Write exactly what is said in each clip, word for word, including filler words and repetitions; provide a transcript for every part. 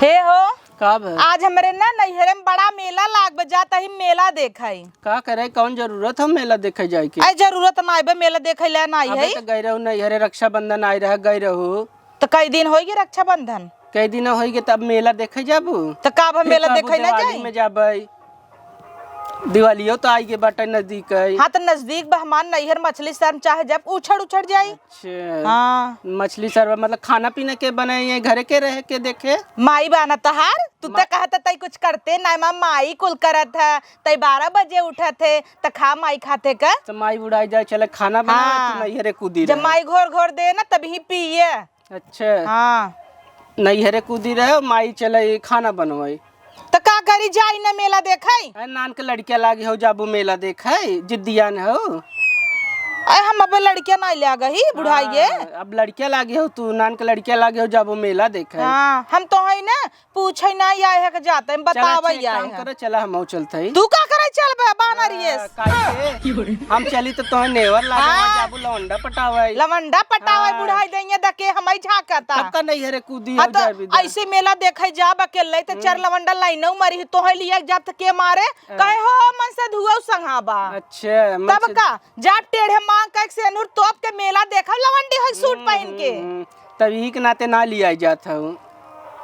हे हो, का बे? आज हमरे ना नैहरे में बड़ा मेला लाग बा, जात ही मेला देखई। का करे, कौन जरूरत है मेला देखे जाए के? अरे जरूरत ना आइबे, मेला देखे ला ना आई अबे है। तो गई रहू नैहरे, रक्षाबंधन आई रहा, गई रहू। तो कई दिन होई गे रक्षाबंधन? कई दिन होई गे, तब मेला देखे जाबू? तो का अब हम फिर मेला कहबू देखे ना दिवाली जाई? में जाबे। दिवालियो तो आई गे बाटे नजदीक है। हाँ, तो नजदीक बा, हमार नैहर मछली शहर में, चाहे जब उछड़ उछड़ जाई। अच्छा। हाँ। मछली शहर में मतलब खाना पीना के बनाई है, घरे के रहे के देखे? माई बाना तहार, तू मा- तो कहत तई कुछ करते ना, मा-, माई कुल करत है, तई बारह बजे उठत है, त खा माई खाते का? तो माई बुढ़ाई जाए, चले खाना बना, हाँ। तू नैहरे कूदी जब रहे। माई घोर घोर दे ना, तभी पिए। अच्छा। हाँ। नैहरे कूदी रहे, माई चले खाना बनवाई। त का करी, जाई ना मेला देखई? अरे नान के लड़किया लागे हो, जाबू मेला देखई, जिद्दियान हो। अरे हम अब लड़किया ना ले आ गई, बुढ़ाई गे। हाँ, अब लड़किया लागे हो तू, नान के लड़किया लागे हो, जाबू मेला देखई। हाँ, हम तो है ना, पूछे ना आए है के जाते, हम चला, बतावे अच्छा, एक आए काम है। करो, चला, हम चलते हैं। तू का करे चलबे, बानर ये? आ, काहे के? हम चली तो तोहे नेवर लागे, हाँ। जाबू लवंडा पटावे। लवंडा पटावे, हाँ। बुढ़ाई दइया दके हमई झांकता। तब का नैहरे कूदी हाँ, हो तो जाए बिदा। ऐसे मेला देखे जाब अकेले, तो चार हम्म। लवंडा लाइनऊ मरी, तोहे लिए जाब त के मारे? हाँ। कहे हो मन से धुआऊ संघाबा। अच्छा, मन तब से का? जाब टेढ़े मांग के सेनुर तोप के मेला देखब लवंडी होई सूट हम्म, पहिन के। हम्म, हम्म। तब यही के नाते ना लिया जात हूँ।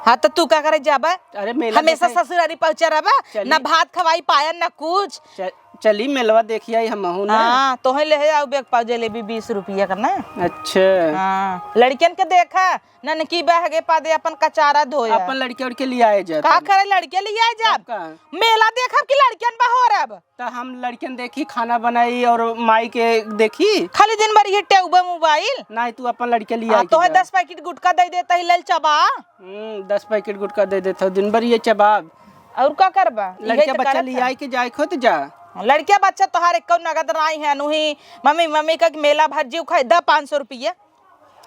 हाँ, तो तू का करे जाबा? अरे, मेला हमेशा देखे। ससुरारी पहुँचा रहबा, चली। ना भात खवाई पाया, ना कुछ। च-, चली, मेलवा देखी आई हमहू ना। हाँ, तोहे ले आऊ बैग पाव जलेबी बीस रुपया का ना। अच्छा। हाँ, लड़कियन के देखा, ननकी बहगे पादे अपन कचारा धोया। अपन लड़के उड़के लियाए जात का हन। करे लड़के लियाए जाब? तब का? मेला देखब कि लड़कियन बहोरब? त हम लड़कियन देखी, खाना बनाई और माई के देखी। खाली दिन भर ये टेउबा मोबाइल। नहीं, तू अपन लड़के लिया हाँ, के तोहे जा। दस पैकेट गुटखा दे देता ही, ले चबा। हम्म, दस पैकेट गुटखा दे देता हूँ, दिन भर ये चबाब। और का करबा? इहे लड़का तो बच्चा करत लिया है। के जाए खुद जा। लड़का बच्चा तोहार एको नगद नाई है, नुही मम्मी, मम्मी का मेला भर जीव खाए, द पाँच सौ रुपया।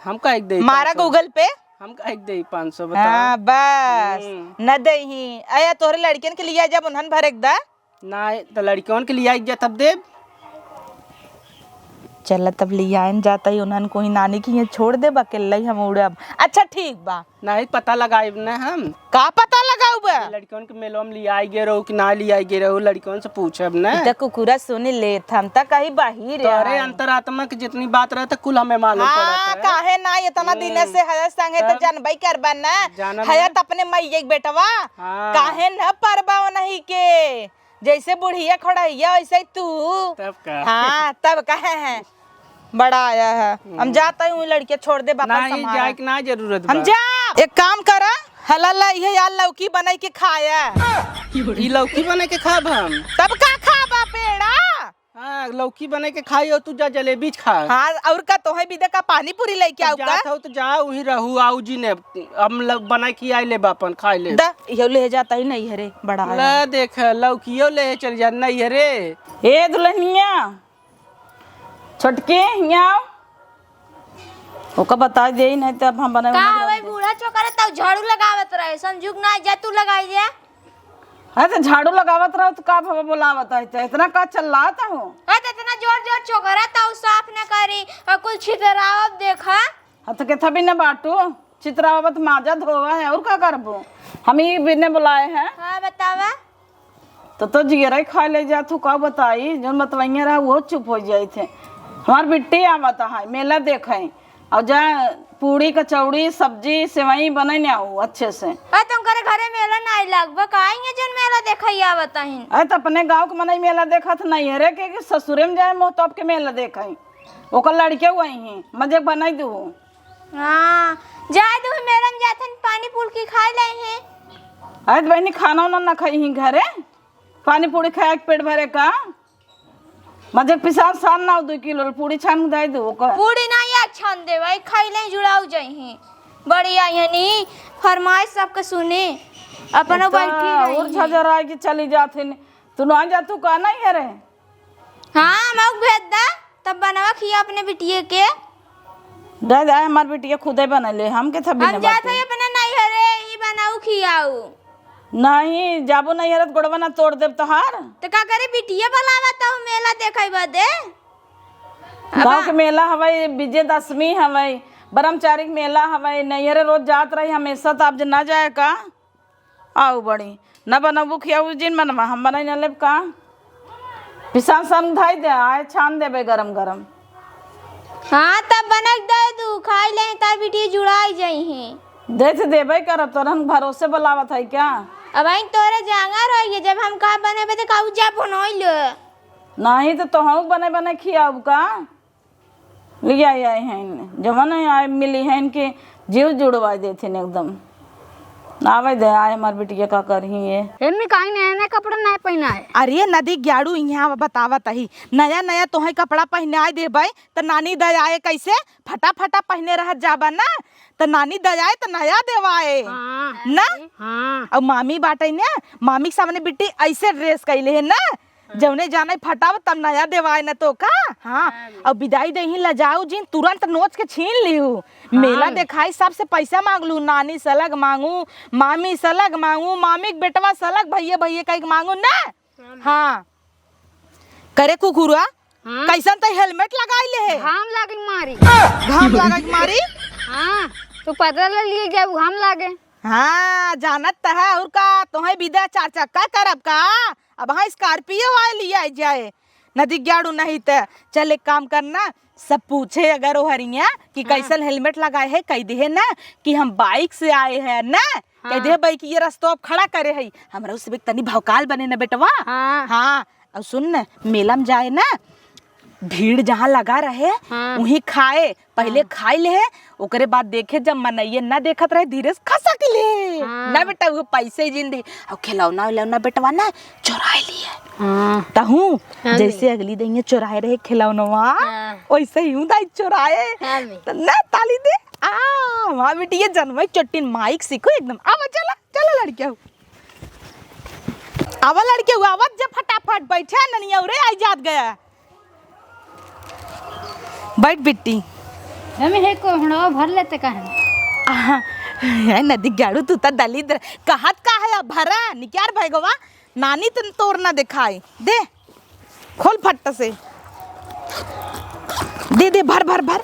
हम का एक दे मारा पाँच सौ? Google पे। हम का एक दे पाँच सौ, बता। हाँ, बस। हम्म। न दे ही। अया तोहरे लड़कियन के लिया जब उन्हन भर एक दा। ना, तो लड़कियों के लिया एक जा तब देब। चल, तब लियान जाता ही, उन्हन को ही नानी के यहाँ छोड़ देब, अकेले ही हम उड़ब। अच्छा, ठीक बा। नहीं, पता लगाइब न हम। का पता लगाउब? लड़कियों के मेलवा में लियाई गे रहू कि ना लियाई गे रहू, लड़कियों से पूछब न। ई त कुकुरा सुन लेत, हम त कही बाहिर तो अरे, आए। अंतरात्मा की जितनी बात रहे त कुल हमें मालूम हाँ, पड़त है। काहे ना, इतना दिन हम्म। से हया संगे त तब जानबे करबा न। जानब हया न। त अपने मइये के बेटवा। हाँ। काहे न परबा नहीं के? जैसे बुढ़िया खड़ैया, वैसे ही तू। तब का? हाँ, तब का है, है। बड़ा आया है। हम हम्म। जाता हूँ, लड़के छोड़ दे, बापा नहीं, संभारा। जाए के ना जरूरत हम बा। जा। एक काम करा, हला ला, इहे यार लौकी बनाई के खाया। ई लौकी बनाई के खाब हम? तब का खाबा पेड़ा? हाँ, लौकी बनाई के खाई और तू जा जलेबी खा। हाँ, और का तोहे भी देखा पानी पूरी लेके आऊ का? जात हो तो जा, वहीं रहू, आऊ जी ने, हम ल-, बनाई खियाई लेब अपन, खाई लेब। द, इहो ले जाता ही नहीं है रे, बड़ा आया। ला देख, लौकियो ले चल जा, नहीं है रे। ए दुल्हनिया, छोटकी, हियाँ आओ। ओका बताई देई, नहीं तो अब हम बनावे का ना हवे बनावे। बूढ़ा चोकरे, तउ झाड़ू लगावत रहे, संजूक ना जा, तू लगाई दे। अरे तो झाड़ू लगावत रहो तो का भवा बोलावत है, तो इतना का चिल्लात हो? अरे तो इतना जोर जोर चोकरा, तउ साफ न करी, और कुल छितरावत देखा। हाँ, तो केथा भी न बाटू, चितरावत माजा धोवा है, और का करबो? हम ही बिने बुलाए हैं। हाँ, बतावा। तो, तो जियरा ही खा ले जात हो, का बताई, जौन बतवैया रहा, वो चुप हो जाई थे। हमार बिट्टी आवत है, मेला देखे, और जा पूड़ी, कचौड़ी, सब्जी, सेवई बने न आऊ अच्छे से। अरे तुम करे घरे मेला नहीं लगबा, का आएंगे जौन मेला देखे आवत हैं? अरे तो अपने गाँव के मनई मेला देखत नहीं है रे, के, के ससुरे में जाए, मोह तो आपके मेला देखे, ओकर लड़के वही हैं, मजे बनाई दू। हाँ, जाए दू, मेला में जाथन, पानी पुलकी खाए ले हैं। अरे तो बहनी, खाना उना ना खाई ही घरे, पानी पूरी खाए के पेट भरे का? मजे पिसान सान ना दू किलो पूरी छान के दे दू ओकर। पूरी ना या छान दे भाई, खाई ले जुड़ाऊ जाई हैं। बड़ी आई है नी, फरमाइश सबके सुने, अपनो तो बैठी रही और हैं। झजरा के चली जात है। तू ना जा, तू का नहीं है रे? हाँ, मऊ भेज दा, तब बनवा खिया अपने बिटिये के। दे दे, हमार बिटिया खुदे बनले, हम के थबी हम न जात बाटे। है अपने नैहरे, ई बनाऊ खियाऊ। नहीं, जाबो नैहरे त गोड़वा ना तोड़ देब तोहार। त का करे, बिटिया बुलावा त मेला देखे बदे। गाँव अब के मेला हवे, विजयदशमी हवे, ब्रह्मचारी के मेला हवे, नैहरे रोज जात रही हमेशा, त अब जे ना जाए का? आउ बड़ी, न बनबू खियाऊ जिन बनवा, हम बनाई न लेब का? पिसान सन धाई दे, आए छान देबे गरम गरम। हाँ, तब बनक दे दू, खाई ले, तब बिटिया जुड़ाई जाई है। दे तो देबे करब, तोरन भरोसे बोलावत है क्या? अब आई तोरे जांगर होइए, जब हम का बनेबे तो कहू जा बनोई ले। नहीं तो तोहू बने बने खियाऊ का? लिया आए हैं, जवन आए मिली हैं कि जीव जुड़वा देथिन एकदम। आवे दे, आए हमार बिटिया का करही ये। एम्मी काहे नया नया कपड़ा नाय पहिनाए? अरे नदी ग्याड़ू, यहाँ बतावत ही, नया नया तोहे कपड़ा पहिनाए देबै त नानी दयाए कैसे? फटा फटा पहिने रहत जाबा ना, त नानी दयाए त नया देवाए। हाँ। ना? हाँ। अब मामी बाटे ना, मामी के सामने बिट्टी ऐसे ड्रेस कैले है ना, जौने जाने फटाव तब नया देवाए न तो का? हाँ। हाँ। अब बिदाई देही लजाऊ जिन, तुरंत नोच के छीन लिहू। हाँ। मेला देखाई सबसे पैसा मांग लू, नानी से अलग मांगू, मामी से अलग मांगू, मामी के बेटवा से अलग, भैया भैया कह के मांगू ना। हाँ। हाँ। करे कुकुरा, हाँ। कैसन त हेलमेट लगाई ले है? घाम लागे मारी। घाम लागे मारी? हाँ, तू पैदल ले लिए जाऊ, घाम लागे। हाँ, जानत त है, और का, तोहे बिदा चार चक्का करब का? अब हाँ, स्कॉर्पियो आए लिया जाए, नदी ग्याड़ू नहीं त। चल, एक काम करना, सब पूछे अगर ओ हरिया कि हाँ। कैसन हेलमेट लगाए है, कह दे है ना कि हम बाइक से आए हैं ना, कह दे हाँ। भाई कि ये रस्तो अब खड़ा करे है, हमरा उससे भी तनी भौकाल बने ना बेटवा। हाँ। हाँ, और सुन न, मेला में जाए ना, भीड़ जहाँ लगा रहे, हाँ। वहीं खाए, पहिले हाँ। खाई ले, ओकरे बाद देखे, जब मनइये ना देखत रहे, धीरे से खसक ले। हाँ। ना बेटा, वो पैसे जिन दे। और खिलौना उलौना बेटवा ना चुराए लिए। हाँ। तहूँ, हाँ, जैसे बे। अगली दिन ये चुराए रहे खिलौनवा, हाँ। वैसे ही हूँ दाई चुराए। हाँ, बे। तो ना ताली दे। आ, वाह बेटी, ये जनमई चट्टिन माइक सीखो एकदम। आवा, चला, चला लड़किया। आवा लड़के हुआ, आवत जे फटाफट बैठे ननिया उरे आई जात गया। बैठ बिट्टी। हम हे कोहड़ो भर लेते कहन। आहा, है नदी गाड़ू, तू त दलिद्र। कहत का है अब भरा, निक्यार भैगवा, नानी तन तोर ना दिखाई। दे, खोल फट से। दे, दे, भर, भर, भर।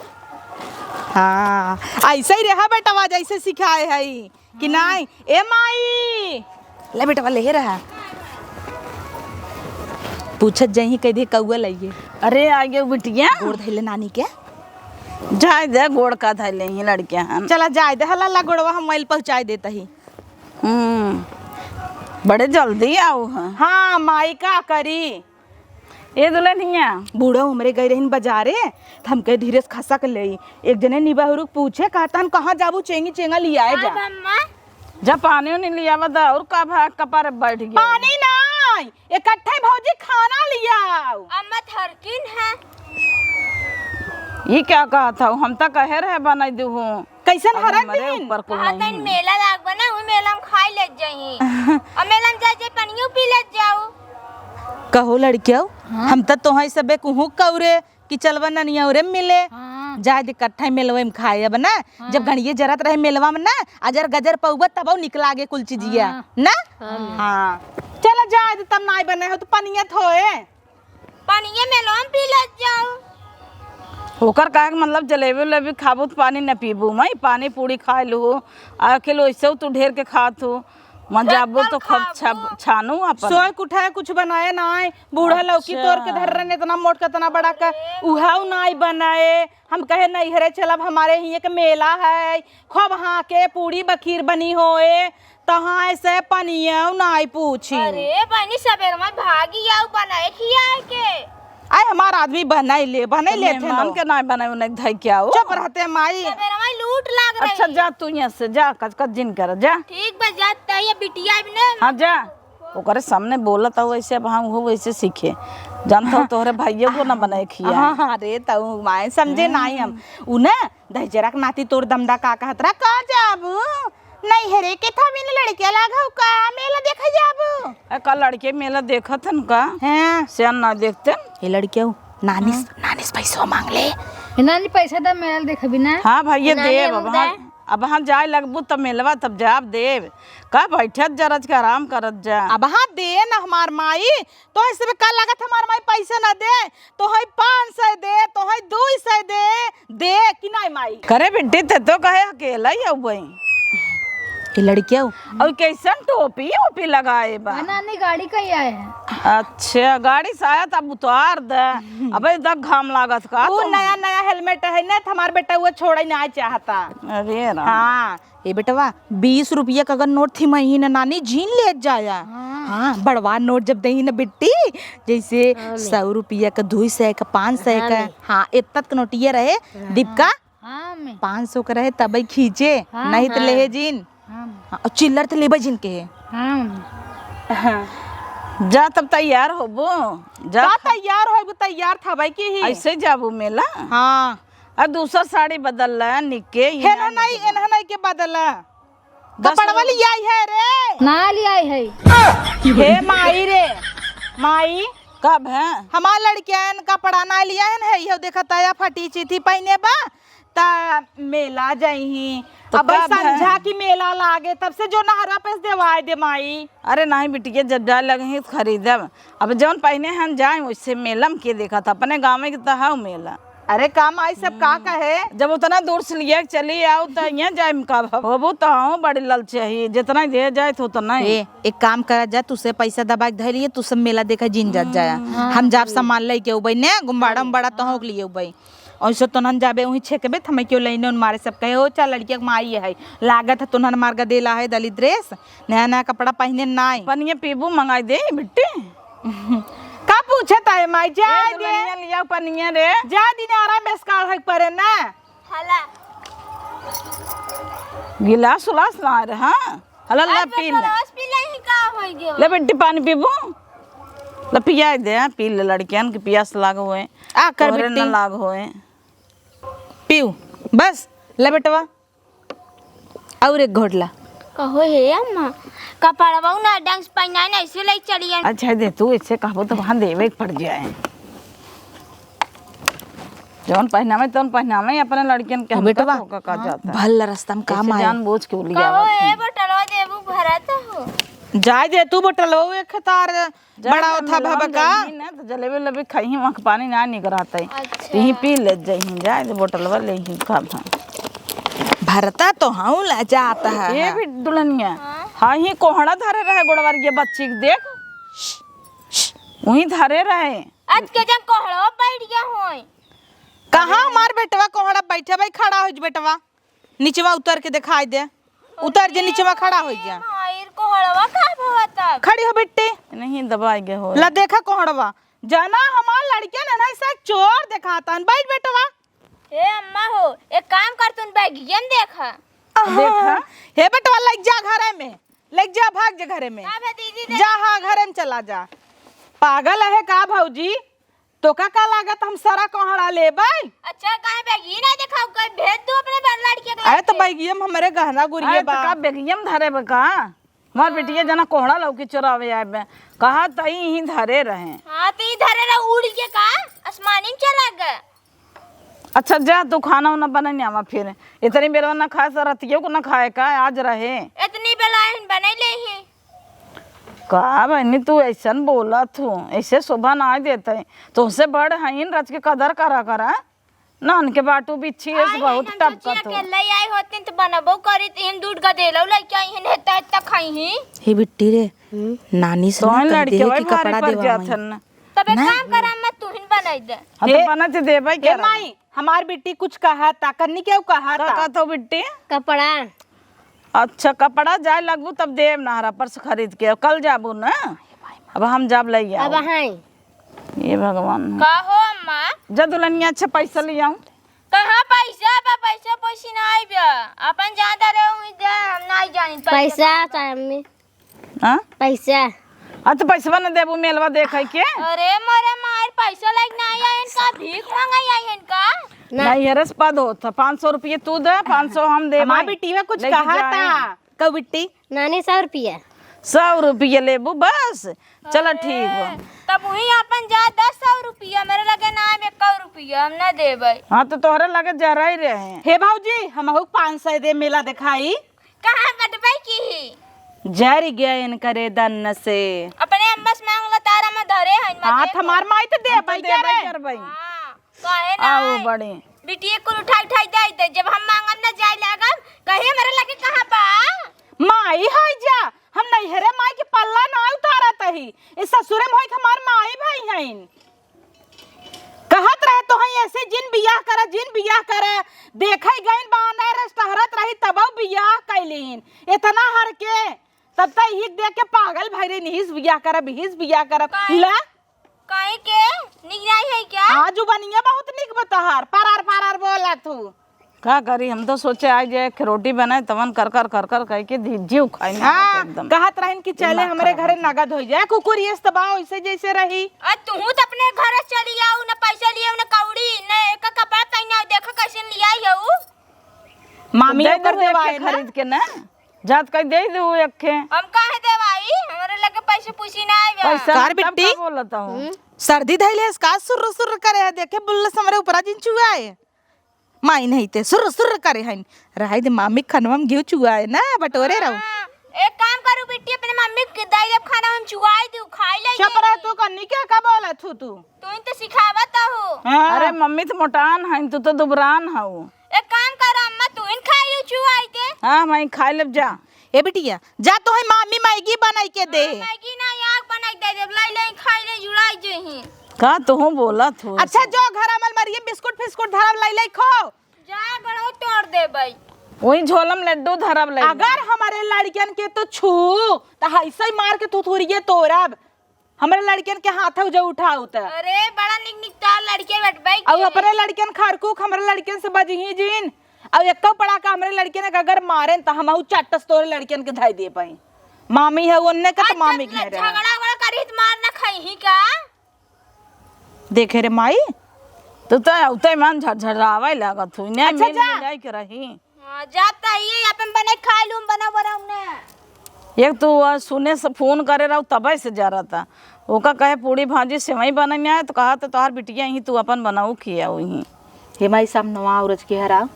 हाँ, ऐसे ही रहा बेटवा, जैसे सिखाए है। कि नाई? ए माई! ले बेटवा, ले रहा। पूछत जही कह दे कौआ लइए। अरे, आ गयो बिटिया। गोड़ धइले नानी के। जाए दे, गोड़ का धइले ही लड़किया हन। चला जाए दे, हला ला गोड़वा हम मोबाइल पहुँचाए देत ही। हम्म, बड़े जल्दी आऊ है। हाँ, माई का करी? ए दुल्हनिया। बूढ़ा हमरे गए रहिन बाजारे, त हमके धीरे से खसक लेई। एक जने निबहुरुक पूछे, कहतन, "कहाँ जाबू चेंगी चेंगा लियाए जा।" अब अम्मा? जा पानी उनी लियावा दा, और का भा कपार बैठ गया? पानी नाई, इकट्ठे भौजी खाना लियाओ। अम्मा थरकिन है। ये क्या कहत हऊ? हम त कहे रहे बनाई दूँ। कैसन अब हरक हमरे दिन? ऊपर कुल कहा नहीं तनी है। मेला लाग बा ना, उ मेला में खाई लेत जाई। और मेला में जाए जाए पनियो पी लेत जाऊ। कहो लड़कियों, हाँ। हम त तोहई सबे कुहू कौरे कि चलबा ननिया उरे मिले। हाँ। जाए दे इकट्ठा ही मेलवे में खाए अब ना। हाँ। जब घड़िए जरत रहे मेलवा में ना, अजर गजर पौबा तब निक लागे कुल चीजिया। हाँ। ना? हाँ। हाँ। चला जाए दे तब नाई बने हो तो पनिया थोए। पानिये में लोम पी लेत जाऊ। ओकर कहे के मतलब जलेबी उलेबी खाबू त पानी न पीबू, मई पानी पूरी खाए लू, आ अकेले वैसे तू ढेर के खात हो, मन जाबू तो खूब छा-, छानू अपन। सोए के उठाए कुछ बनाए ना आए, बूढ़ा लौकी अच्छा। तोड़ के धर रहे इतना मोट का इतना बड़ा का, उहाऊ ना आई बनाए। हम कहे नैहरे चलब, हमारे ही एक मेला है, खूब हाँके पूरी बखीर बनी होए, तहाँ से पनियौ नाई पूछी। अरे बहनी, सबेर में भागी आऊ बनाए खियाए के। आए हमार आदमी बनाई ले, बनाई तो लेते मेहमान हो। के नाई बनाए उन्हें धई के आओ। चुप रहते माई। सबेर में लूट लाग रही। अच्छा जा तू यहाँ से जा, कच कच जिन कर जा। ठीक बा, जा तैया बिटिया भी ने। हाँ जा। ओकरे सामने बोलत हऊ वैसे, अब हाँ, उहो वैसे सीखे। जानत हऊ, तोहरे भाइयों को ना बनाए खिया। हाँ, हाँ, रे, तऊ माए समझे हम्म। नाई हम। उ ना, दहिजरा के नाती तोर दमदा का कहत रहा, "का जाबू? नैहरे के थमिन लड़के लागौ का? मेला देखे जाबू?" ए, का लड़के मेला देखत हन का? हाँ। सियान ना देखते। ये लड़के हो, नानी से, हाँ। नानी से पैसो मांग ले। ए, नानी, पैसा दे, मेला देखबी ना। हाँ, भैया, नानी, देब, हम अब हाँ, दे। अब हाँ जाए लगबू, तब मेलवा, तब जाब देब। का बैठत जरज के आराम करत जा। अब हाँ दे न हमार माई, तोहे से का लागत हमार माई पैसा ना दे, तोहे पाँच सौ दे, तोहे दो सौ दे, दे कि नाई माई? करे बिट्टी, ते तो कहे अकेला ही अउबई। ये लड़किया हो। और कैसन टोपी ओपी लगाए बा? हाँ, नानी, गाड़ी कहीं आए हैं। अच्छा, गाड़ी से आया तब उतार दे। अबे, इतना घाम लागत का वो तुम? नया नया हेलमेट है ना, तो हमार बेटा वो छोड़ा ही ना चाहता। अरे राम। हाँ, ए बेटवा, बीस रुपया का अगर नोट थी महीना नानी जीन ले जाया। हाँ। हाँ, बड़वा नोट जब देही ना बिट्टी, जैसे हाँ, मैं। सौ रुपया का, दुई सौ का, पाँच सौ हाँ, का, मैं। हाँ, इतना का नोटिया रहे, हाँ। डिबका हाँ, मैं। पाँच सौ का रहे तबई खींचे, हाँ, नहीं तो हाँ। लेहे जीन। हाँ, मैं। हाँ, और चिल्लर तो लेबे जीन के है। हाँ, मैं। हाँ। जा तब तैयार होबो, जा का खा- तैयार होबो, तैयार था भाई की ही। ऐसे जाबो मेला? हाँ। आ दूसर साड़ी बदल ला, निक्के, ई हेनो ना नहीं, निकले। एनहा नहीं के बदल ला। दस कपड़वा रुपया। लियाई है रे। ना लियाई है। हे माई रे, माई। कब है? हमार लड़कियन कपड़ा ना लिया है, इहो देखा तया फटी चीथी पहने बा, ता मेला जाइही। तो अब कब है? संझा की मेला लागे, तब से जो नहरा पे से देवाए दे माई। अरे नहीं बिटिया, जब जाए लगे ही तो खरीदब। अब जौन पहने हन जाए, वैसे मेला में के देखा था, अपने गाँव में के तो हव मेला। अरे का माई सब का कहे? जब उतना दूर से लिया के चली आओ, तो यहाँ जाए में का भव-, होबू तो हूँ बड़ी ललचाही, जितना दे जाए तो उतना ही। ए, एक काम करा जा, तुसे पैसा दबा के धर लिए, तू सब मेला देखा जिन जात जाया। हम्म। हम जाब सामान लेके उबई ने, गुम्बाड़ा उम्बाड़ा तोहक लिए उबई। ऐसे तो नन जाबे वहीं छेकबे, थमे क्यों लेने उन मारे सब कहे, "ओ चा लड़किया के माई है, लागत है तुनहन मार गदेला है दलित ड्रेस, नया नया कपड़ा पहने नाई।" पनिया पीबू मंगाई दे बिट्टी। का पूछत है माई, जा ए, दे। दुल्हनिया लिया पनिया रे। जा दिनारा में स्काल है परे ना। हला। गिलास उलास ना रहा। हला, ला, आज पी ले। रस पी ले ही का होई गयो? ले बेटी, पानी पीबू? ले, पियाई दे, हाँ, पी ले, लड़कियन के पियास लाग होए। आ कर तोहरे बेटी। न लाग होए। पीऊ, बस, ले बेटवा। और एक घोट ला। कहो हे अम्मा, कपड़वा ना ढंग से पहनाए, नहीं से ले चलियन। अच्छा दे, तू ऐसे कहबो तो वहाँ देवे के पड़ जाए। जौन पहनावे, तौन पहनावे, अपने लड़कियन के हाँ, हमका बेटवा, तो का, का हाँ, जाता है। भल रस्ता में काम ऐसे आए। जानबूझ के उलियावत कहो, है। ए, बोतलवा देबू, भरत हो। जाए दे तू बोतलवा, एक तार जा बड़ा दे, ओथा मेलवा में भबका। जइही ना, तो जलेबी उलेबी खइही, वहाँ के पानी ना निकरात है। अच्छा। यहीं पी ले जइही, जाए दे बोतलवा ले ही का था। भरता तो हूँ ला जाता है। ये भी दुल्हनिया। हाँ। हाँ, ही कोहड़ा धरे रहे गोड़वा रे, ये बच्ची के देख। वहीं धरे रहे। आज के जन कोहड़वा बैठ गया होई। कहाँ हमार बेटवा कोहड़ा बैठे भाई, खड़ा हो जा बेटवा, निचवा उतर के दिखाई दे, उतर जे निचवा खड़ा हो जा। मायर कोहड़वा का भवा तब? खड़ी हो बिट्टी। नहीं दबाई गए हो। ला देखा कोहड़वा, जाना हमार लड़कियन है ना, ऐसा चोर दिखाता है। बैठ बेटवा। ए अम्मा हो, एक काम कर, तुम बैगियन देखा। आहा, देखा। हे बेटवा, लग जा घरे में, लग जा, भाग जा घरे में। का बे दीदी, देख जा, हाँ, घरे में चला जा। पागल है का भौजी? तोका का लागत हम सारा कोहड़ा लेबै? अच्छा, काहे बैगी ना देखाऊ, कहीं भेज दू अपने बड़ लड़के के अरे, तो लगे। बैगियम हमरे गहना गुरिये अरे, तो बा। का बैगियम धरे बा का? हमार बेटिया जना कोहड़ा लौकी चोरावे आए बे। कहा तई ही धरे रहे। हाँ, तो ई धरे रहे, उड़ के का आसमानी में चला गए। अच्छा, जा तू खाना उना बना आवा फिर। इतनी बेरवा ना खाए, तो रतियों को ना खाए का, आज रहे। इतनी बेला बने ले ही। का बहनी, तू ऐसन बोलत हो, ऐसे शोभा ना देते। तोहसे बड़ हईन, रच के कदर करा करा। ना उनके बाटू बिच्छी है, आई बहुत हम टपकत सोचिए हो। अकेले आई होती तो बनबो करी, तो हम दूध गदेलो लेके आई हैं, हेता हेता खाई हैं। हे बिट्टी रे, हम्म। नानी से ना तोहन कह दे लड़के कि वही भारी कपड़ा पड़ देवा जात मम्मी। हन ना। तब एक ना। काम करा, मैं तुहिन बनाई दे। हाँ, तो ए, बना तो देबै ए क्या रहा? माई, हमार बिट्टी कुछ कहा ता, कन्नी क्यों कहा का ता? कहत हो बिट्टी? कपड़ा। अच्छा, कपड़ा जाए लगबू तब देब नहरा पर से खरीद के, कल जाबू ना, अब हम जाब ले आओ। अब हैं। ये भगवान। का हो अम्मा? जा दुल्हनिया, अच्छा पैसा ले आऊं। कहाँ पैसा बा? पैसा पैसी ना आई बा। अपन ज्यादा रहे हुई दे, हम नहीं जानी पैसा पैसा कहाँ बा। चाहे अम्मी। हाँ? पैसा। आ, तो पैसवा न देबू मेलवा देखे के? अरे मोरे मार, पैसा लाइक ना आई इनका, भीख मांगा आई इनका। ना। नहीं, हरस पद होत है, पाँच सौ रुपये तू दे, पाँच सौ हम देबै। हमार बिट्टी में कुछ लेके कहा जाए। था। कब बिट्टी? नानी, सौ रुपया। सौ रुपये लेबू बस? चला अरे, ठीक बा। तब वही अपन जा, दस सौ रुपया, मेरे लगे ना आए, एक रुपया हम ना देबै। हाँ, तो तोहरे लगे जरा ही रहे। हे भौजी, हमहू पाँच सौ दे, मेला दिखाई। कहाँ बटबै की ही? जर गया इनकरे दन्न से। अपने अम्मा से मांग लो, तारा में धरे हैं, हाथ हमार माई तो दे हम तो भाई देबै करे। करबै। हाँ, काहे ना आओ आए? बड़े। बिटिया कुल उठाई उठाई दे दे, जब हम मांगब ना जाए लागब, कहे मेरे लगे कहाँ बा? माई है जा, हम नैहरे माई के पल्ला ना उतारत ही। इस ससुरे में होई के हमार माई भाई हईन। कहत रहे तो हई ऐसे जिन बियाह करा, जिन बियाह करा। देखे गईन बानर टहरत रही तबौ बियाह कैलीन। इतना हर के तब त इही देख के पागल भई रही, निहिस बियाह करब, इहिस बियाह करब। काहे? ला। काहे के? निक नाई है क्या? हाँ, जुबानिया बहुत निक बा तोहार, परार परार बोला तू। का करी, हम तो सोचे आज एक रोटी बनाए, तवन कर कर कर कर कह के धी-, जीव खाई ना हाँ, एकदम। कहत रहन कि चले दिमाग हमरे खराब घरे होता। नगद हो जाए, कुकुर ये तबाह ऐसे जैसे रही। आ, तू तो अपने घर चली आओ, न पैसा लिए, न कौड़ी, न एक कपड़ा पहना, देखा कैसे लिया हो। मामी दे ओकर दे देवाए ना। खरीद के ना। जात कई दे दे वो एक खे। हम काहे देवाई? हमरे लगे पैसे पूछी ना आवे। पैसा कार मतलब बिट्टी? का बोलत हूँ? हम्म। सर्दी धइले हस का सुर्र सुर्र करे है? देखे बुल्लस हमरे ऊपरा जिन चुआए। माई नहीं ते सुर्र सुर्र करे हन। रहाई दे मामी खनवा में घिउ चुआए ना बटोरे रहो। हाँ, एक काम करू बिट्टी, अपने मम्मी के दे देब खाना हम चुआई दू, खाई ले चुप रह तू, कन्नी क्या का बोलत हूँ तू? तू ही तो सिखावत हो। हाँ। अरे मम्मी तो मोटान है, तू तो दुबरान हऊ। एक काम कर अम्मा, तू इन खाई लू चुआई के। हाँ, मैं खाई लेब जा। ए बिटिया, जा तो है मामी मैगी बनाई के दे। हाँ, मैगी ना, आग बनाई के दे देब, लाई लाई खाई ले जुड़ाई जे ही। का तू बोलत हो? अच्छा, जो घर अमल मरिए बिस्कुट फिस्कुट धरब लाई लाई खो। जा गड़ो तोड़ देबै। वही झोलम लड्डू धरब लाई। अगर हमारे लड़कियन के तो छू, तो ऐसे ही मार के थुथुरिये तोड़ब। हमरे लड़कियन के हाथ उजे उठाऊ त। अरे, बड़ा निक निक तार लड़के बटबै अउ के। अपने लड़कियन खरकूक हमरे लड़कियन से बजिही जिन। अउ एक्को पड़ाका हमरे लड़कियन के अगर मारेन त हमहू चट्टस तोरे लड़कियन के धइ दे पाई। मामी है ओन्ने के त अच्छा, मामी के झगड़ा रहे। वगड़ा करी त मार ना खइही का? देखे रे माई, तू त उतै मन झरझरावे लागत हुई। नहीं अच्छा, मिल जा। मिलाई के रही। हाँ, जात त हइये, अपन बने खाइ लूँ, बना बनाऊ ने। एक तू आ सुने से फोन करे रहू, तबै से जा रहता। ओका कहे पूड़ी भाजी सेवई बनई आए, तो कहा तो तोहार बिटिया ही तू अपन बनाऊ खियाऊ ही। हे माई, सामनवा औरज के हरा।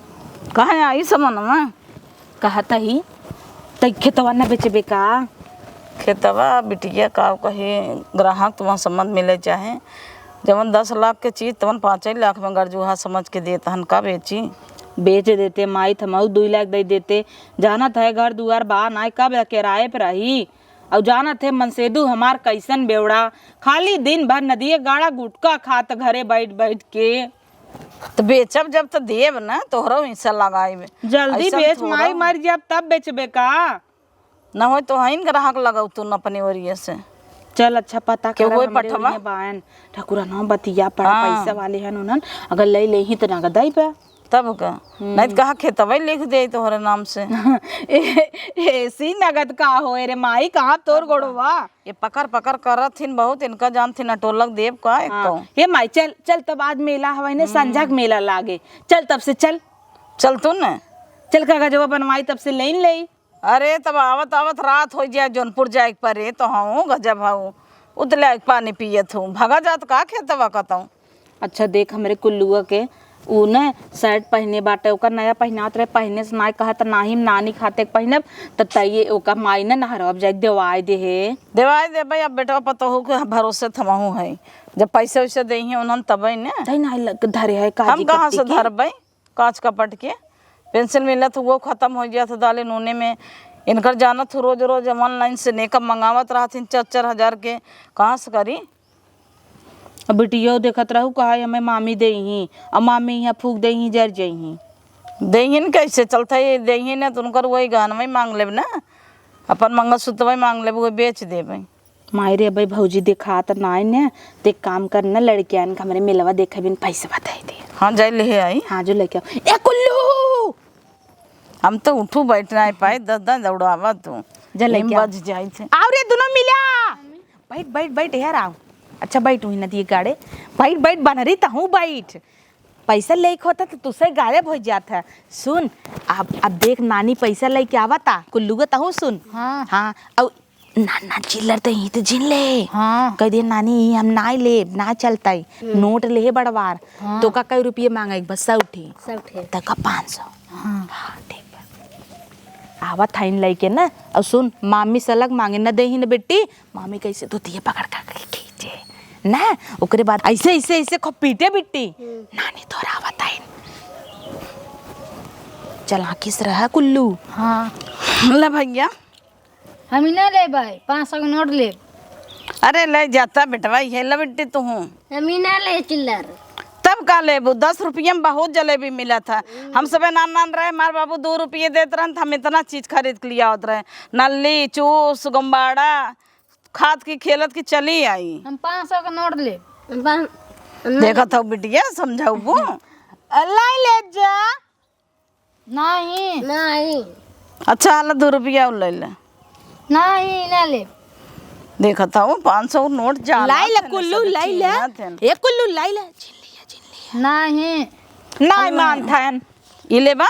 कहे आई समनवा? कहत ही, तै खेतवा न बेचबे का? खेतवा बिटिया का कही, ग्राहक तो वहाँ समझ मिले चाहे। जवन दस लाख के चीज, तवन पाँचे लाख में गरजुहा समझ के देत हन, का बेची? बेच देते माई, त हमहू दुई लाख दे देते। जानत है घर दुआर बा नाय, कब किराए पे रही। अउ जानत है मनसेदू हमार कैसन बेवड़ा, खाली दिन भर नदिये गाड़ा गुटखा खात घरे बैठ बैठ के। त बेचब जब त देब ना, तोहरो हिस्सा लगाइब। जल्दी ऐसन बेच, थोड़ा। माई मर जाब तब बेचबे का? न होय तो हईन ग्राहक लगाऊ तू न अपने ओरिया से। चल अच्छा पता केहू करब, कोई हमरे पठवा? ओरिया बायन। ठकुरनवा बतिया पड़ा, हाँ। पैसा वाले हन उन्हन, अगर ले लेही त नगद आई बा। तब का? हम्म। नहीं तो कहा खेतवा लिख दे तोहरे नाम से। ए, ऐसी नगद का होए रे माई, कहाँ तोर गोड़वा? ये पकड़ पकड़ करत हिन बहुत, इनका जान थिन अटोलक देब का एक हाँ। तो। हे माई चल, चल तब आज मेला हवाई ने, हम्म। संझा के मेला लागे। चल तब से चल। चल तू न। चल कागजवा बनवाई तब से लेन लेई। अरे, तब आवत आवत रात होइ जाए, जौनपुर जाए के परे, तो हूँ गजब हऊ, उतले आइके पानी पियत हूँ, भगा जात का खेतवा कतहूँ। अच्छा, देख, हमरे कुल्लुआ के ऊ न शर्ट पहिने बाटे, ओकर नया पहिनात रहे, पहिने से नाई कहत, नाही, नानी खाते के पहिनब, त तइये ओकर माई न नहरवा जाए देवाई दे हे। देवाई देबै, अब बेटवा पतोहू के भरोसे थमहू है, जब पैसे वैसे देही उन्हन तबै न। तै नाई लग-, धरे है, काजी हम कहाँ कत्ती से के? धरबै? काच कपट के पेंसिल मिलत, वो खतम होइ जात दाले नूने में। इनकर जानत हूँ, रोज रोज online से मेकअप मंगावत रहथिन चार चार हजार के, कहाँ से करी? अब बिटियो देखत रहू, कहा हमें मामी देही, अब मामी यहाँ फूक देही, जर जइही। देहिन कैसे चलता है, देहिन है तो उनकर वही गहनवा ही मांग लेब ना, अपन मंगलसूत्रवा ही मांग लेब, वो बेच देबै। माई रे, अबे भौजी देखात नाई ने, ते काम कर न, लड़कियन के हमरे मिलवा देखे बिन पैसे बताई दे। हाँ, जाई लेहे आई। हाँ, जो लेके आओ। ए कुल्लू! हम तो उठू बैठ नाई पाई, दस दस दौड़ावा तू। जा लेके हिम आओ। बज जाई थे। आओ रे, दुनो मिला। बैठ, बैठ, बैठ, यार आओ। अच्छा, बैठ, वही नदी गाड़े। बैठ, बैठ, बनरी तहूँ बैठ। पैसा लेके होता तो तुसे गायब हो जात है। सुन, अब, अब देख, नानी पैसा लेके आवता, कुल्लू का तहूँ सुन। हाँ। हाँ, अब ना, ना, चिल्लर तो यहीं तो जिन ले। हाँ। कह दे, "नानी, ई हम नाय लेब, ना चलतई। हम्म। नोट लेहे बड़वार।" हाँ। तो का कई रुपये मांगे? बस सौ ठी। सौ ठी। तका पाँच सौ। हाँ। हाँ, ठीक बा। आवत हईन लइके ना, और सुन, मामी सलग मांगे न देही न बेटी, मामी कैसे धोतिया पकड़ कर के खींचे ना, ओकरे बाद ऐसे, ऐसे, ऐसे खूब पीटे बिट्टी। हम्म। नानी तोरा आवत हईन। चलाकी से रहा कुल्लू। हाँ। ले भइया। हम ही ना लेबै, पाँच सौ के नोट लेब। अरे ले जाता बेटवा, ये ले बिट्टी तू हूँ। हम ही ना ले चिल्लर। तब का लेबू? दस रुपया में बहुत जलेबी मिलत है। हम सबे नान नान रहे, हमार बाबू दो रुपये देत रहन, त हम इतना चीज खरीद के लियावत रहे। नल्ली, चूस, गुम्बाड़ा, खात की खेलत की चली आई। हम पाँच सौ के नोट लेब। हम पाँच, देखत हौ बिटिया, समझाउबू? लाई ले जा। नहीं। नहीं। अच्छा, हाला दो रुपया और ले ले। नहीं, ना ले। देखत हौ, पाँच सौ नोट जाना लाई ले थे ना, कुल्लू, सब लाई ले। छीना थे। ए कुल्लू, लाई ले। छीन लिया, छीन लिया। नहीं। नहीं मानत हन। ई लेबा?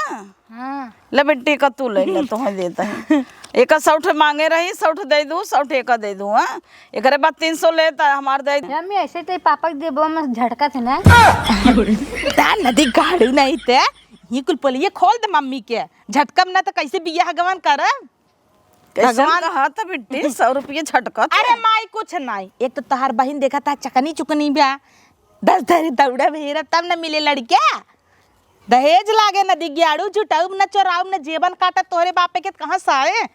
हाँ। ले बेटी, का तू ले ले, तोहे देत है। एक सौ ठे मांगे रही, सौ ठे दे दू, सौ ठे का दे दू, हाँ? एकरे बाद तीन सौ लेता, हमार दे। मम्मी, ऐसे तो पापा के देबो में झटका थे ना। ता नदी गाड़ू नहीं ते। ये कुल पोलिये खोल दे मम्मी के। झटकम ना तो कैसे बियाह गवन करब? कैसन भगवान। कहा था बिट्टी, सौ रुपये झटका थे। अरे माई, कुछ नहीं। एक तो तोहार बहिन देखा था चकनी चुकनी बा। दस धरी दौड़ा भेरा तब न मिले लड़किया। दहेज लागे न दिग्याड़ू, जुटाउब न चोराउब न जेबन काटा तोहरे बापे के कहाँ से आए?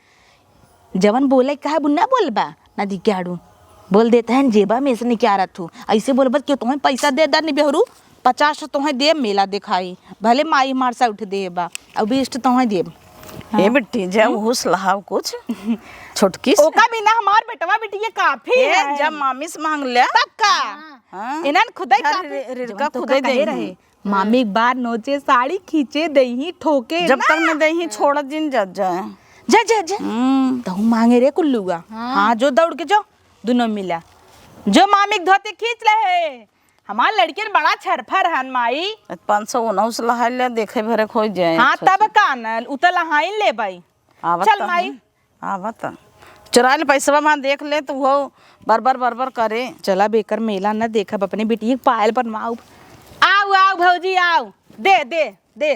जवन बोले कहा बुन्ना बोलबा न दिग्याड़ू। बोल देते हैं जेबा में से निकारा थू। ऐसे बोलबा क्यों तुम्हें पैसा दे दर निबेहरू? पचास ठो तोहे देब मेला देखाई, भले माई हमार से उठ देबा, अउ बीस ठो तोहे देब। ए हाँ। बिट्टी, जा हम्म। उहुस लहाव कुछ, छोटकी से। ओका बिना हमार बेटवा बिटिया काफी ए, है। जा मामी से मांग ले। तब का? हाँ। इन्हन खुदै जा काफी। रे-, रेड़का जवन तो खुदै का कहे देही। रहे, हाँ। मामी एक बार नोचे साड़ी खींचे देही, ठोके जब ना। तक न देही, छोड़ जिन जा, जा। जा, जा, जा। हम्म। तहु मांगे रे कुल्लुआ। हाँ। हाँ, जो दौड़ के जो, दुनो मिला। जो मामी के धोती खींच ले है। हमार लड़कियन बड़ा छरफर हन, माई। पाँच सौ उनहु से लहाई ले, देखे भरे खोई जाए, हाँ, अच्छा तब से। का न, उ त लहाई लेबई। आवत चल, त माई। हन, आवत। चुराइल पैसवा माँ देख ले, त उहो बरबर, बरबर करे। चला बेकर मेला न देखब, अपने बिटिया के पायल बनवाउब। आउ, आउ भौजी, आउ। दे, दे, दे।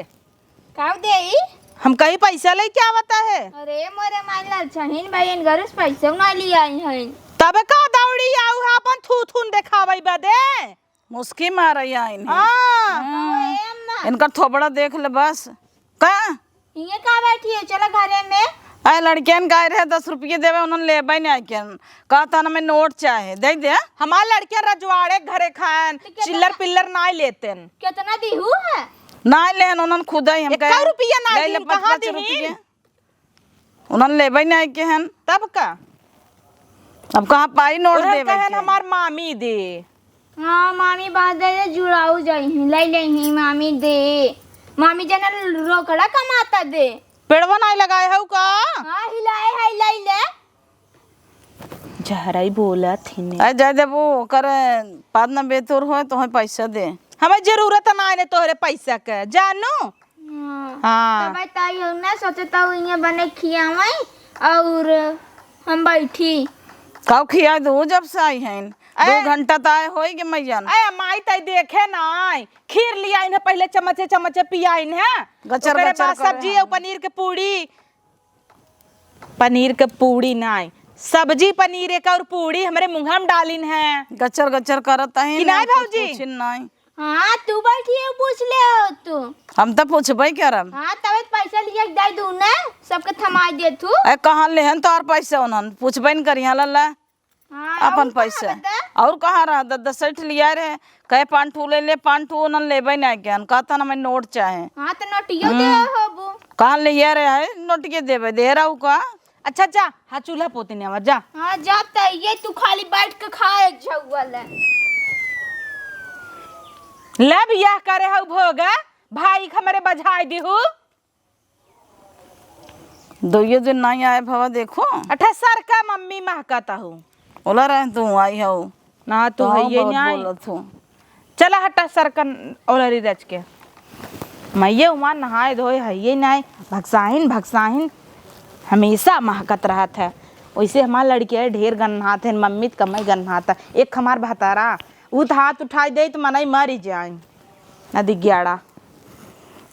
काउ देई? हम कहीं पैसा लेके आवता है। अरे मोरे माई, लालचहीन भाई, इन घरे से पैसा ना ले आई हैं। तब का दौड़ी आउ है अपन थू थून देखावे बदे? मुस्की मारे आइन है। हाँ। हाँ। ओए अम्मा। इनकर थोबड़ा देख ले बस। का? ये का बैठी है? चलो घरे में। अरे लड़कियन का रहे दस रुपये देवे, उन्होंने लेबे नहीं आइकन। कहता ना मैं नोट चाहे, दे दे। हमार लड़कियन रजवाड़े घरे खान, तो कितना चिल्लर पिल्लर ना लेतेन। कितना दीहू है? ना लेहन, उन्हन खुद ही हम एक्का कहे, रुपया ना ले ले दीन, पाँच कहाँ पाँच दीन? रुपये। उन्हन लेबे नहीं के हन। तब का? अब कहाँ पाई नोट उन्हन देवे कहन के? हमार मामी दे। हाँ, मामी बात दे दे, जुड़ाऊ जाई ही, ले ले ही, मामी दे। मामी जना रोकड़ा कमाता दे। पेड़वा नहीं लगाए हऊ का? हाँ, हिलाए है, ले ले। जहराई बोलत ही ने। अरे जाए देबू, ओकर पाद न बेतुर होए, तोहे पैसा दे। हमें जरूरत ना है तोहरे पैसा के, जानू? हाँ। हाँ। तो बताई हो ना, सोचे तो इहाँ बने खियावई और हम बैठी। काउ खिया दू जब से आई हैं। ए। दो घंटा त आए होई के मैयन। ए, माई तई देखे ना आई। खीर लियाइन है, पहले चम्मचे चम्मचे पियाइन है। गचर ओकरे गचर बाद करे सब्जी हैं। और पनीर के पूड़ी। पनीर के पूड़ी नाई, सब्जी पनीर एक और पूड़ी हमरे मुंहा में डालिन है। गचर गचर करत है कि ना, नाई कुछ भौजी? पूछिन नाई। हाँ, तू बैठी है, पूछ ले हो तू। हम तो पूछबे करब। हाँ, तबे तो पैसा लिए के दे दू ना, सबके थमाई दे तू। ए, कहाँ लेहन तोहर पैसा उन्हन? पूछबे न करिया लल्ला। हाँ, अपन और कहाँ पैसा। बता? और कहाँ रहा? दस दस सेठ लिया रहे, कहे पाँच ठू ले ले, पाँच ठू उन्हन लेबे ना के हन, कहता ना मैं नोट चाहे। हाँ, तो नोटियो हम्म। दे होबू। कहाँ लिया रहे है, नोटिये देबे, दे रहू का? अच्छा, जा, हाँ, चूल्हा पोते ने आवा, जा। हाँ, जा, त ये तू खाली बैठ के खा एक झौआ ले। ले बियाह करे हऊ भोगा, भाई के हमरे बझाई दिहू। दुइयो दिन नाई आए भवा, देखो। अठा सर का मम्मी महकत हऊ। ओला रहे तू आई हऊ। ना, तू तो हइये बहुत नाई। बोलत हूँ। चला हटा सर का ओलरी रच के। मइये उमा नहाए धोए हइये नाई। भक्साहिन, भक्साहिन। हमेशा महकत रहत है। वैसे हमार लड़किया ढेर गन्हात है, मम्मी त कमई गन्हात है। एक हमार भतारा, ऊ त हाथ उठाई दे त मनई मरी जाए। नदी ग्याड़ा।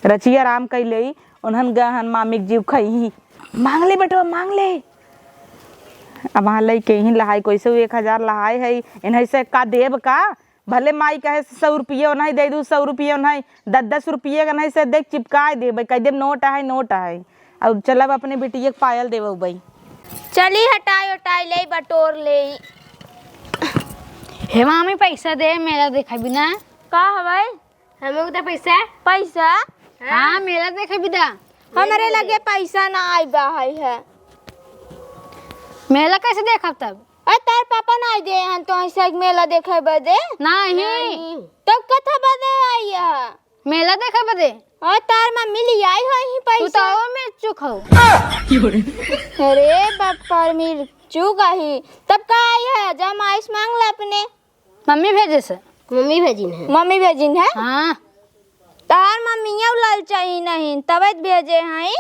रचिया आराम कइ लेई, उन्हन गहन मामिक जीव खइही। मांग ले बेटवा, मांग ले। अब वहाँ लइके ही लहाई, कैसे एक हजार लहाई है, इन्हें से का देब का? भले माई कहे से सौ रुपये उन्हें दे दू, सौ रुपये उन्हें, दस दस रुपये का नहीं से देख चिपकाए देबे, कह देब नोट है, नोट है। और चलब अपने बिटिया के पायल देवे उबई। चली हटाई उटाई ले बटोर ले। हे मामी, पैसा दे, मेला देखे बिना। का हवई? हमको दे पैसा। पैसा? हाँ, मेला देखे बिना। हमरे लगे पैसा ना आई बा है। मेला कैसे देखब तब? अरे तार पापा ना दे हन तो ऐसे एक मेला देखे बदे। नहीं। नहीं। तब कथा बदे आई है? मेला देखे बदे। और तार मम्मी ले आई होई ही तू पैसा। तो वो में चुक हो। अरे बाप पर मिल चुक आई। तब का आई है? जब आइस मांग ले अपने। मम्मी भेजे से। मम्मी भेजिन है। मम्मी भेजिन है? हाँ। तार मम्मिया ललचाई नहीं, तबे त भेजे हैं।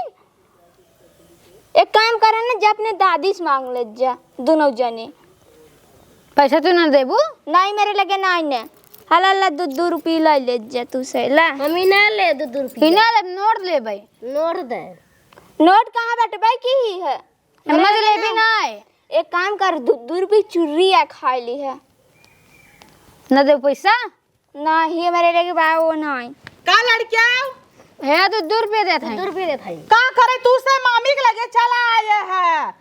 एक काम करे ना, जा अपने दादी से मांग ले जा, दोनों जने। पैसा तू ना देबू? नहीं, मेरे लगे नहीं ने। हला ला, दो दो रुपये ले ले जा तू से, ला। मम्मी ना ले दो दो रुपये। ही ना ले, नोट ले भाई। नोट दे। नोट कहाँ बटबे की ही है? हमर जलेबी ना है। एक काम कर, दो दो रुपये चुर्री आ खा ली है। ना दे पैसा? नाही, मेरे लगे बा वो नाही। का लड़किया? हे, तो दू रुपया देत है। दू रुपया देत है। का करे तू से मामी के लगे चला आए है?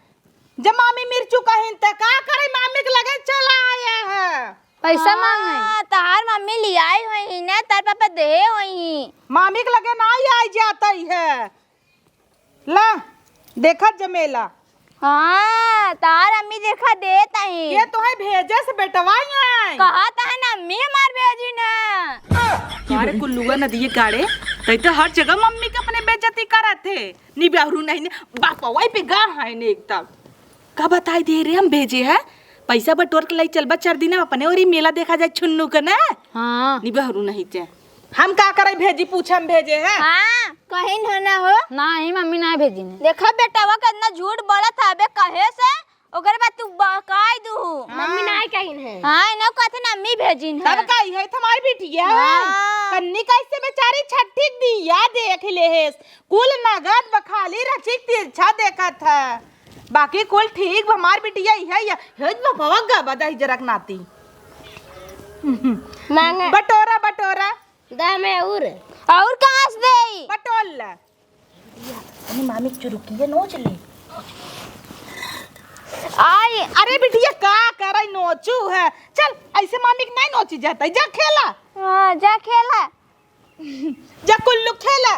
जब मामी मिर्चू कहिन त का करे मामी के लगे चला आए है? पैसा मांगे। हाँ, तहार मम्मी लियाई होई ही ना, तार पापा देहे होई ही। मामी के लगे नाही आई जात है। ला, देखत जमेला। हाँ, तार अम्मी देखा देत आई। के तोहे भेजे से बेटवा आई? कहा तहन अम्मी हमार भेजी ना। अरे कुल्लुआ नदिये काढ़े, तै तो हर जगह मम्मी के अपने बेइज्जती करत है। निबहरू नहीं ने, बापवा पे गा है ने एकदम। का बताई दे रे हम भेजे है? पैसा बटोर के लाई चलबा चार दिन अपने और ई मेला देखा जाए छुन्नू के ना। हाँ। निबहरू नहीं ते। हम का करे भेजी, पूछे हम भेजे है? हाँ, कहीं हो ना हो। नहीं, मम्मी नहीं भेजी ने। देखा बेटावा कितना झूठ बोलत है बे, कहे से ओकरे बाद तू बकाई दू। मम्मी नहीं कहीं है। हाँ, इन्हों कहते ना अम्मी भेजिन है। तब का है तुम्हारी बिटिया है? हाँ। कन्नी कैसे बेचारी छठी दिया देख ले है। कुल नगद बखाली रचिक तिरछा देखत है। बाकी कुल ठीक बा, हमार बिटिया इहे या, हे बा, भवक गा बा, दही जरक नाती। मांगे। बटोरा, बटोरा। दा मैं और। और कहाँ से देई? बटोर ला। अपनी मामी के चुरुकिया नोच ले। आई। अरे बिटिया, का करे नोचू है? चल, ऐसे मामी के नहीं नोची जाता है। जा खेला। हाँ, जा खेला। जा कुल्लू खेला।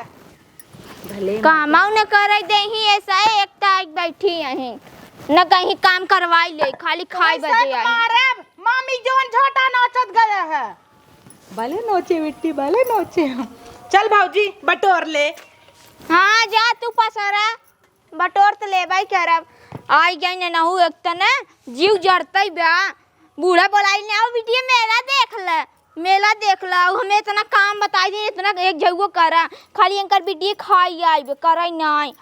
भले कामौ न करे देही, ऐसा है, एक तारीख बैठी यहीं, न कहीं काम करवाई ले, खाली खाए वैसे बदे आई। मारब, मामी जवन झोटा नाचत गया है। भले नोचे बिट्टी, भले नोचे। चल भौजी, बटोर ले। हाँ, जा तू पसरा। बटोर त लेबे करब। आई गई ने नहु एक तने जीव जरतई बा। बूढ़ा बोलाई ने, "आओ बिटिया, मेला देख ले, मेला देख ले।" हमें इतना काम बताई दे, इतना एक झगो करा, खाली एंकर बिटिया खाई आइबे, करई नाई।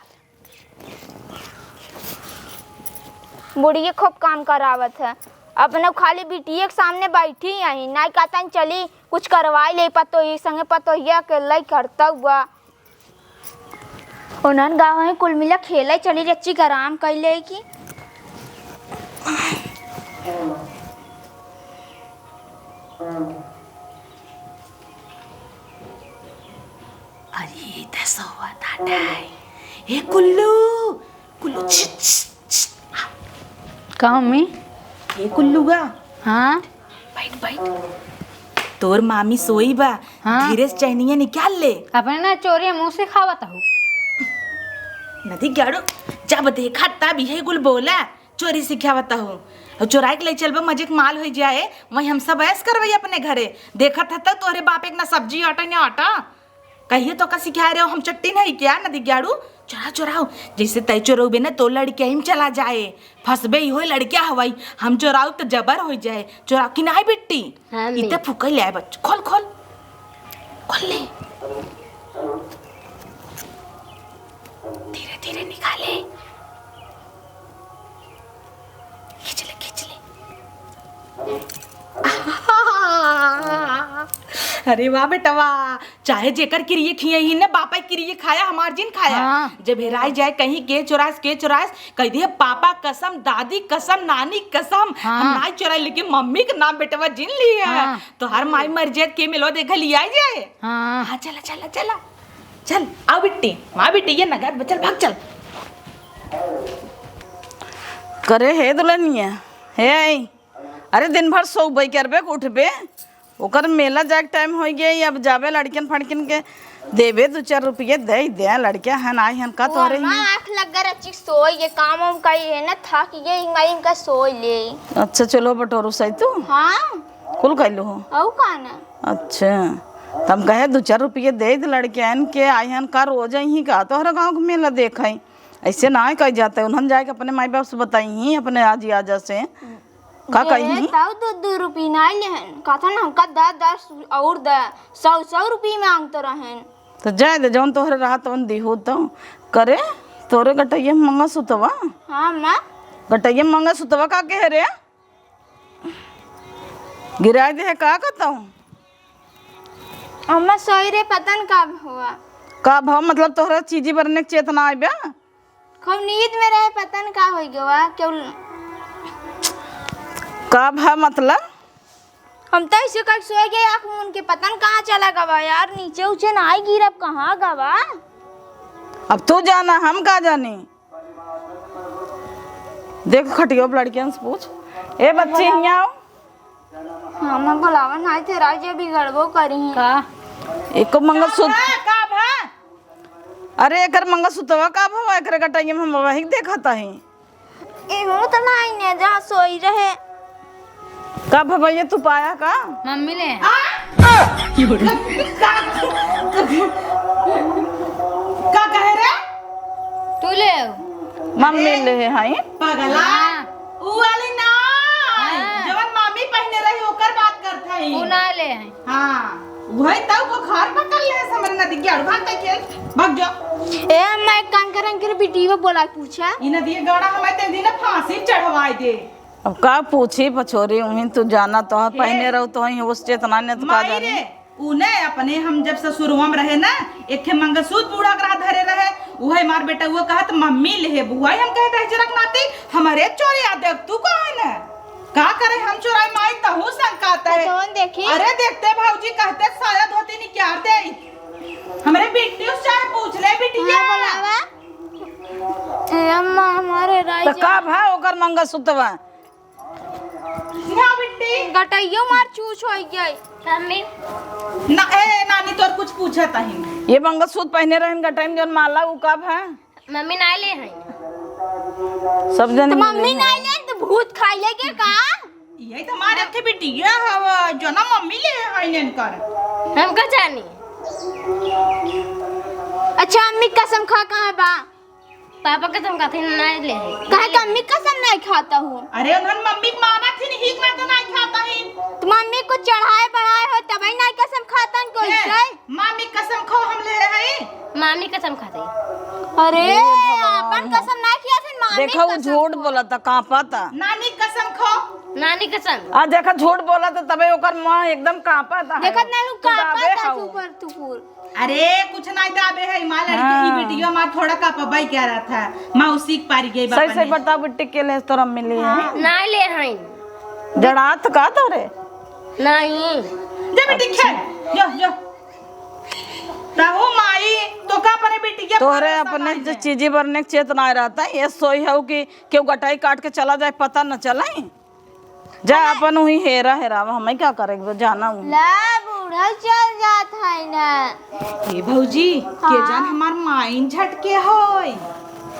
बुढ़िया खूब काम करावत है, अपने खाली बिटिया के सामने बैठी आई, नाई कहतन चली कुछ करवाई ले पतोही संगे, पतोहिया अकेले करता हुआ। उन्हन गाँव है, कुल मिला खेले चली, रच्ची के आराम कइले की। अरे, दसवा ताटा है। ए कुल्लू, कुल्लू, छिट, छिट, छिट। का मम्मी? ए कुल्लू गा। हाँ? बैठ, बैठ। तोर मामी सोई बा, हाँ। धीरे से चहनिया निकाल ले। अपने ना चोरी मुँह से खावत हो। नदी गाड़ो, जब देखा तब इहे कुल बोला, चोरी सिखावत हो। और चोराई के ले चलबा, मजे के माल होई जाए, वहीं हम सब ऐश करबई अपने घरे। देखत ह त तोहरे बाप एक ना सब्जी आटा ना आटा। कहिए तो का सिखाए रहे हो, हम चट्टी नहीं क्या नदी गाड़ू? चोराओ, चोराओ, जैसे तय चोरौबे ना तो लड़किया ही में चला जाए, फंसबे ही होए लड़किया हवाई, हम चोराऊ तो जबर हो जाए, चोराओ कि नहीं बिट्टी? हाँ, अम्मी। इतना फुकई ले आए बच्चों, खोल, खोल, खोल ले, धीरे धीरे निकाले, खींच ले, खींच ले। अरे वाह बेटवा, चाहे जेकर किरिये खिए ही ने, बापा के किरिये खाया, हमार जिन खाया। हाँ। जब हेराई जाए कहीं के चोरास, के चोरास, कह दिए पापा कसम, दादी कसम, नानी कसम, हाँ। हम नाई चोराई, लेकिन मम्मी के नाम बेटवा जिन लिए है। हाँ। तो हर माई मर जाए के मिलो देखा लिया जाए। हाँ। हाँ, चला, चला, चला। चल, आओ बिट्टी, माँ बिट्टी, ये नगद बचल, भाग चल। करे हे दुल्हनिया, हे आई। अरे दिन भर सोबे करबे, उठबे, ओकर मेला जाए के टाइम होइ गया, अब जाबे लड़कियन फड़किन के देबे, दो चार रुपये दे दे, लड़किया हन आई हन का तोहरे हियां। आँख लग गए रचिक सोई, ये काम वाम कई है ना, थक गए, इनका, इनका सोई ले। अच्छा चलो बटोरू सही तू। हाँ। कुल कैलू हो? औ का ना। अच्छा, त हम कहे दो चार रुपये दे दे लड़कियन के, आई हन का रोज आई का तोहरा गाँव के मेला देख है। ऐसे ना है कही जाता है, उन्हन जाए के अपने माई बाप से बताई ही, अपने आजी आजा से। का कही ही? तब दो दो रुपये ना लेहन, कहता ना हमका दस दस और द, सौ सौ रुपये मांगते रहन। तो जाए दे, जौन तोहरे रहा तौन दिहू तो। करे, तोरे गटैया में मंगलसूतवा? हाँ माँ। गटैया में मंगलसूतवा का कहे रे? गिराए दे है का कहता हूँ? अम्मा सोई रे, पता न का हुआ। का भाव मतलब तोहरा चीजी बरने के चेतना आइबे? खूब नींद में रहे, पता न का होइ गवा, केहू। का भा मतलब? हम तो ऐसे कल सोए गए, आँख मून के पता न कहाँ चला गवा यार, नीचे उचे ना आई गिरब, कहाँ गवा? अब तू जाना, हम का जानी। देख खटियो पे लड़कियन से पूछ। ए बच्ची, हियाँ आओ। हाँ, मैं बुलावन आई थे, राजे बिगड़बो करी हैं। का? एको मंगलसूत्र। का भा? अरे, एकर मंगलसूत्रवा का भवा? एकरे गटैया में हम वही देखत हई। एहू त नाई ने, जहाँ सोई रहे। का भवा, ये तू पाया का? मम्मी ले। आ? का, का कहे रे? तू ले। मम्मी ले है, हाँ? पगला। हाँ। उ वाली ना, हाँ। जवन मामी पहने रही, ओकर बात करत हई। उ ना ले हैं। हाँ, वही तब को घर पकड़ ले है, समझ ना दिख गया, भाग तक खेल, भाग जा। ए, अम्मा, एक काम करें, इनके बिटिया बोला पूछा। इ नदिया गाड़ा हमारे ते दिन फांसी चढ़वाए दे। अब का पूछी पछोरी, उहीं तू जाना तो है, पहने रहो तो ही होश चेतना ने तो का माई जाने। रे, उने अपने हम जब ससुरवा में रहे ना, एक ठे मंगलसूत्र बूढ़ा के रहा धरे रहे, उहे मार बेटा वो कहत, "मम्मी ले हे बुआई," हम कहे, "दहिजरक नाती, हमरे चोरी आ देख तू कौन है?" का करे हम चोराई माई, तहू शंका आत है। कौन देखी? अरे देखते भौजी कहते साया धोती निकाल दे। हमरे बिट्टी से चाहे पूछ ले बिटिया। हाँ, बुलावा। ए अम्मा, हमारे राई तो जा- का भा ओकर मंगलसूत्रवा? ना बिट्टी। गटैयो मार चूच होइ गई। मम्मी। ना, ए, नानी तोर कुछ पूछत हईन। ये मंगलसूत्र पहने रहन गटई में जौन माला उ का भा? मम्मी नाई ले हईन। सब जन तो मम्मी नाई ले तो भूत खाई ले के का? यही तो हमारे के बिटिया हवा, जो ना मम्मी ले हईन इनकर। हम का जानी? अच्छा, अम्मी कसम खा कहाँ बा? पापा कसम खाते हैं, नाई ले हईन। काहे तो अम्मी कसम नाई खाता हूँ? अरे उन्हन मम्मी के माना थी, नहीं ना तो नाई खाता ही। तो मम्मी को चढ़ाए बढ़ाए हो तब ही नाई कसम खाता है कोई ए, से? मामी कसम खाओ हम ले हई। मामी कसम खाते हैं। अरे, ए भगवान। आपन कसम ना किया थे, मामी देखो, वो कसम झूठ खा- बोला था, कांपा था। नानी कसम खाओ। नानी कसम। आ देखा, झूठ बोला था, तबे ओकर माँ एकदम कांपा था। देखत नहीं, तू कांपा दाबे था, हाउ। सुपर तुकुर। अरे, कुछ नहीं दाबे है, माँ लड़की हाँ। की वीडियो माँ थोड़ा कांपा बाई कह रहा था। माँ उसी के पारी गई सही, बाबा सही ने। बताओ, बिट्टी के ले तोरा मिली है? हाँ। नाई ले हईन। जड़ात का तोरे? नहीं। जा बेटी खेल, जो, जो। तहु माई, तो का अपने बेटी के तोरे पास अपने संभाल जो ले। चीजी बरने के चेतना रहता है, ये सोई है कि केहू गटाई काट के चला जाए, पता न चले। जा अपन वही हेरा हेरावा, हमें क्या करे, जाना हूँ। ला बूढ़ा चल जात है ना। ए भौजी, के हाँ। जान हमार माइन झटके होई।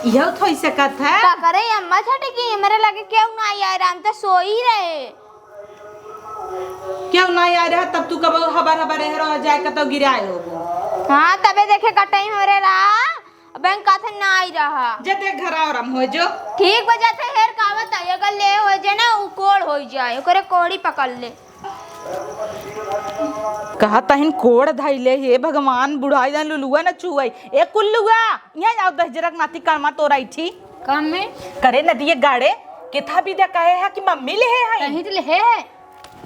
यह थोई सकत है। का करे अम्मा झटकी, हमरे लगे केहू ना आए, राम तो सोई रहे। केहू ना आए रहा, तब तू कब हबर हबर रह रह जाए, कतौ गिराए होबो। हाँ, तबे देखे कटई हमरे रहा, बैंक काथे ना आई रहा। जे देख घर आराम हो जो। ठीक बा, जाते हेर कावत है, अगर ले हो जे ना, उ कोड़ हो जाए, ओकरे कोड़ी पकड़ ले। कहा तहिन कोड़ धइले, हे भगवान, बुढ़ाई जान लुलुआ न चुआई। ए कुल्लुआ, यहाँ जाओ, दहिजरक नाती कड़मा तोराई थी। काम में? करे नदिए गाड़े, किथा भी दे कहे है कि मम्मी ले है। कहीं तो ले है।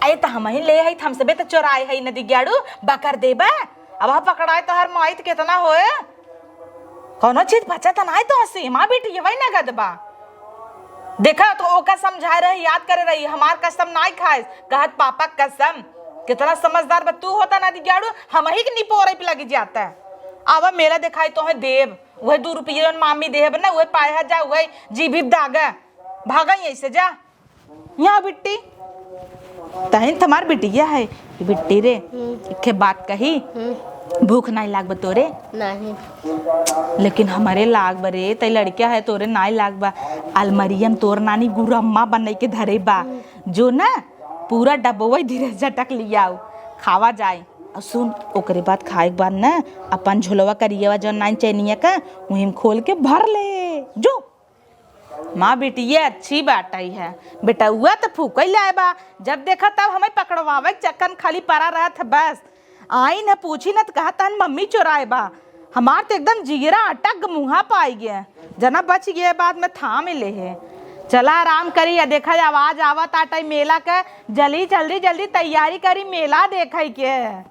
अरे त हमही ले हई, त हमसे बे त चोराए हई नदी ग्याड़ू, बकर देबे। अब हम पकड़ाए तोहर माई त केतना होए? कौनो चीज बचत नाई तोहसे, माँ बेटी ये वही नगद बा। देखा तो ओका समझाए रही, याद करे रही, हमार कसम नाई खाए, कहत पापा कसम। केतना समझदार बा तू होता नदी ग्याड़ू, हमही के निपोरे पे लगी जाता। अब मेला देखाई तोहे देब, वही दू रुपये जौन मामी देब ना, वही पाए जा, वही जीभी दागा। भागा यहीं से, जा। यहाँ बिट्टी, तहिन तुम्हार बिटिया है। ये बिट्टी रे, हम्म। इखे बात कही, हम्म। भूख नाहीं लागबा तोरे? नाहीं। लेकिन हमरे लागबा रे, तै लड़किया है, तोरे नाहीं लागबा। अलमरिया में तोर नानी गुरम्मा बनाई के धरे बा, हम्म। जो ना पूरा डब्बवई धीरे झटक लियाउ, खावा जाए। और सुन, ओकरे बाद खाए के बाद ना अपन झोलवा करियवा जौन नाइन चैनिया का, वहीं में खोल के भर ले। जो माँ बेटिये अच्छी बाटइ है, बेटउआ त फूकइ लाए बा, जब देखा तब हमें पकड़वावे के चक्कर में खाली परा रहत है। बस आइन है, पूछी न त कहत हन मम्मी चोराए बा। हमार त एकदम जिगरा अटक मुँहा पाइ गए, जना बच गए, बाद में थाम ले है। चला आराम करी, या देखा आवाज आवत आटइ मेला के, जल्दी जल्दी जल्दी तैयारी करी मेला देखइ के।